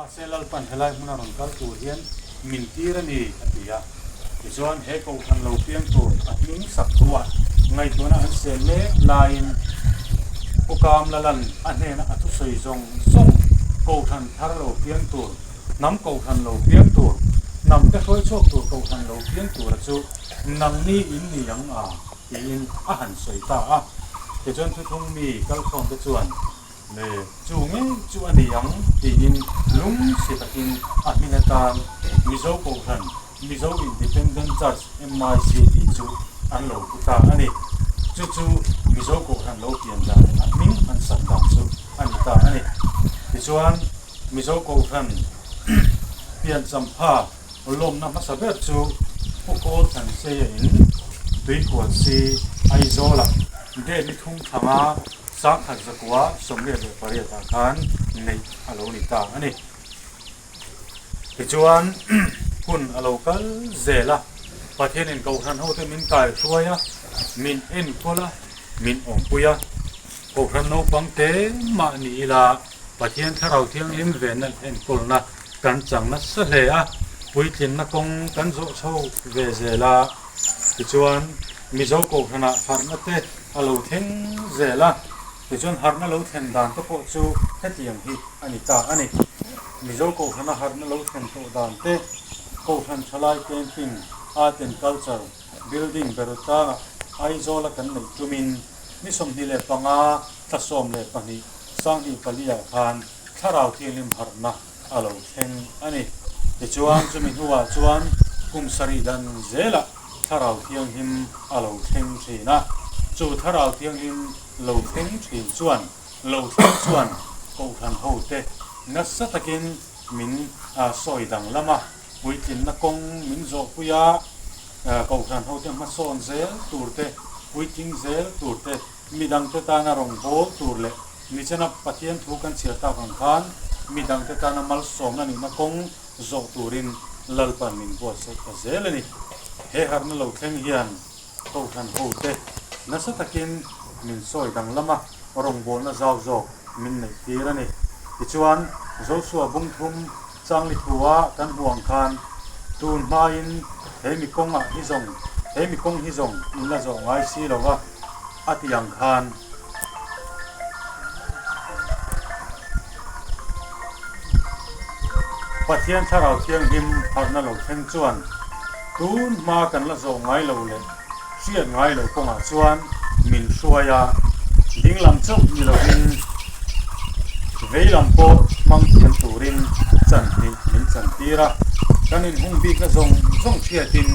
Mahse Lalpan helai hmuna rawn kal tur hian min tir a ni, a ti a. Tichuan he kohhran lo piang tur a hming sak thuah ngaihtuahna an sel mek laiin Pu Kam Lalan a hnena a thusawi zawng zawng kohhran thar lo piang tur, hnam kohhran lo piang tur, hnam te hruai chhuak tur kohhran lo piang tura chu nangni in ni ang a, tiin a han sawi ta a. Tichuan thuthung mi kalkhawmte chuan Le, chu ngei chu a ni ang tiin lungsi takin a hming atan Mizo Kohhran, Mizo Independent Church, MIC, tih chu an lo pu ta a ni. Chu chu Mizo Kohhran lo pian dan leh a hming an sak dan chu a ni ta a ni. Tichuan, Mizo Kohhran pian champha lawmna hmasa ber chu Pu Kawl Thanseia in Tuikual si Aizawla date ni thum thanga Sangkhat zakua 18 ah khan neih a lo ni ta a ni. Tichuan hun a lo kal zel a, Pathianin Kohhran hote min kai hruai a, min enkawl a, min awmpui a. Kohhran naupang te mah ni ila Pathian Thlarau Thianghlim venna enkawlna kan chang nasa hle a, puitlinna kawng kan zawh chho ve zel a. Tichuan Mizo Kohhranah harhna te a lo thleng zel a, tichuan harhna lo thlen dan te pawh chu hetiang hi a ni ta a ni. Mizo Kohhrana harhna lo thlen tawh dan te, Kohhran Thalai Camping, Art and Culture Building Berotlangah Aizawla kan neih tumin ni 25 thla 12 2004 ah khan Thlarau Thianghlim harhna a lo thleng a ni. Tichuan, chumi hnuah chuan kum sarih dan zelah Thlarau Thianghlim a lo thleng thin a. Chu Thlarau Thianghlim lo thleng thin chuan lo thleng chuan Kohhran hote nasa takin min sawi danglam a, puitlinna kawng min zawhpui a, Kohhran hote hmasawn zel tur te, puitling zel tur te, midangte tana rawngbâwl tur leh Nichena Pathian thu kan chhiar tak ang khan midangte tana malsawmna nihna kawng zawh turin Lalpan min buatsaih ta zel a ni. He harhna lo thleng hian Kohhran hote nasa takin min sawi danglam a, rawngbawlna zau zawk min neih tir a ni. Tichuan, Joshua bung thum Changli thua kan hmuh ang khan tun hmain he mi kawngah hi zawng, he mi kawng hi zawng in la zawh ngai si lo va a ti ang khan. Pathian Thlarau Thianghlim harhna lo thleng chuan tun hma kan la zawh ngai lo leh hriat ngai lo kawngah chuan min hruai a, dinglam chauh ni lovin veilam pawh hmang thiam turin chan hnih min chantir a, kan inhung bikna zawng zawng hriatin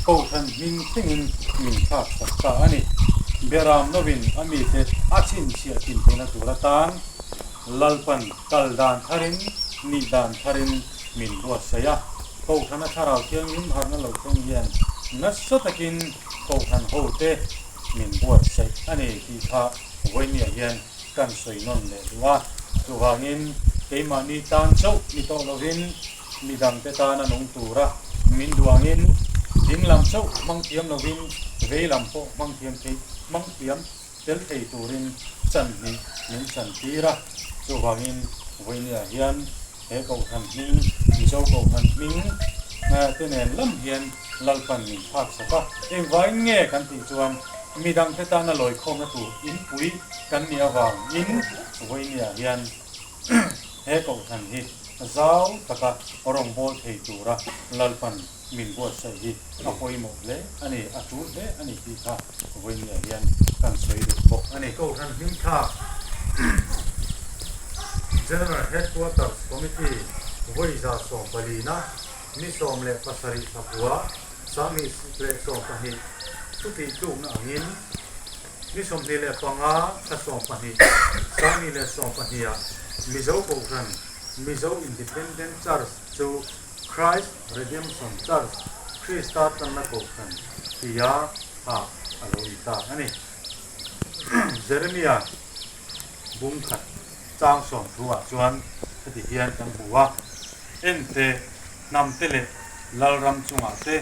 Kohhran hming thlengin min thlak sak ta a ni. Beram lovin a mite a chhinchhiah thin theihna tur atan Lalpan kal dan tharin, nih dan tharin min buatsaih a. Kohhrana Thlarau Thianghlim harhna lo thleng hian nasa takin Kohhran hote min buatsaih a ni tih kha vawinia hian kan sawi nawn leh duh a. Chuvangin keimahni tan chauh ni tawh lovin midangte tana nung tura min duh angin dinglam chauh hmang thiam lovin veilam pawh hmang thiam thei hmang thiam tel thei turin chan hnih min chantir a. Chuvangin vawinia hian He Kohhran hming, Mizo Kohhran hming te nen lam hian Lalpan min thlak sak a. Engvangin nge kan tih chuan midangte tana lawikhawmna tur inpui kan nih avangin vawinia hian he Kohhran hi zau taka rawngbâwl thei tura Lalpan min buatsaih hi a pawimawh hle a ni, a tul hle a ni tih kha vawinia hian kan sawi duh bawk a ni. Kohhran hmingthlak General Headquarters Committee vawi 140 na ni 17 thla kua 2012 chutih tlukna angin ni 25 thla 12 2012 ah Mizo Kohhran Mizo Independent Church chu Christ Redemption Church, Krista Tlanna Kohhran, tia thlak a lo ni ta a ni. Jeremia bung khat chang sawm thu ah chuan heti hian kan hmu a, Ente, hnamte leh lalram chungah te,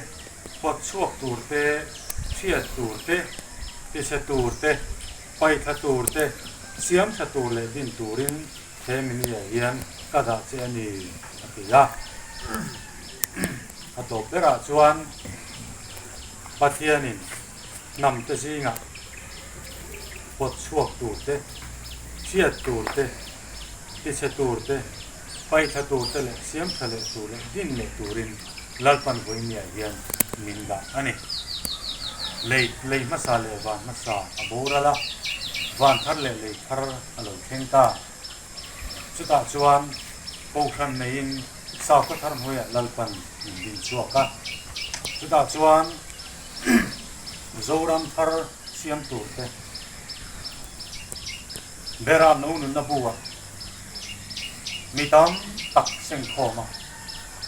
pawt chhuak tur te, thiat tur te, tichhe tur te, paithla tur te, siamtha tur leh din turin he mini ah hian ka dah che a ni, a ti a. A tawp berah chuan Pathianin hnamte zingah pawt chhuak tur te, hriat tur te, tichhe tur te, paithla tur te leh siam tha leh tur leh din leh turin Lalpan vawinia hian min dah a ni. Lei lei hmasa leh van hmasa a boral a, van thar leh lei thar a lo thleng ta. Chutah chuan Kohhran neiin Sakhaw thar hnuaiah Lalpan min din chhuak a. Chutah chuan Zoram thar siam tur te, Beram no nunna bu-ah mi tam tak sengkhawm a,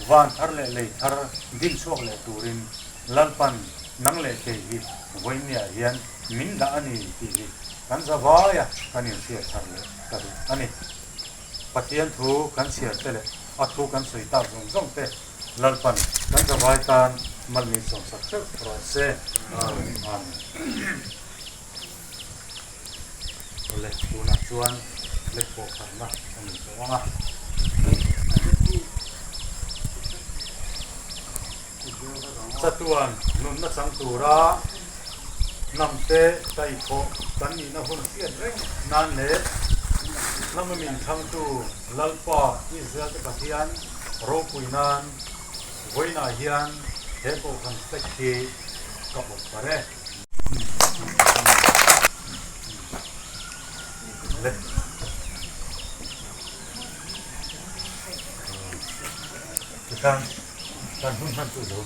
van thar leh lei thar din chhuak leh turin Lalpan nang leh kei hi vawinia hian min dah a ni tih hi kan zavaia kan inhriat thar leh ka duh a ni. Pathian thu kan chhiar te leh a thu kan sawi tak zawng zawng te Lalpan kan zavai tan malmin sawmsak theuh rawh se. Amen. Awle, tunah chuan lek pawh kharna a ni tawh ang a. Chatuan nunna chang tura hnamte kaihthawh kan nihna hun hriat reng nan leh hnama min thlangtu Lalpa Israel-te Pathian ropui nan vawiinah hian he Kohhran flag hi ka pawt par e. Tikhan kan hun hman chu zo.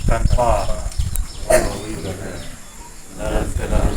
Kan pa Lal Fela.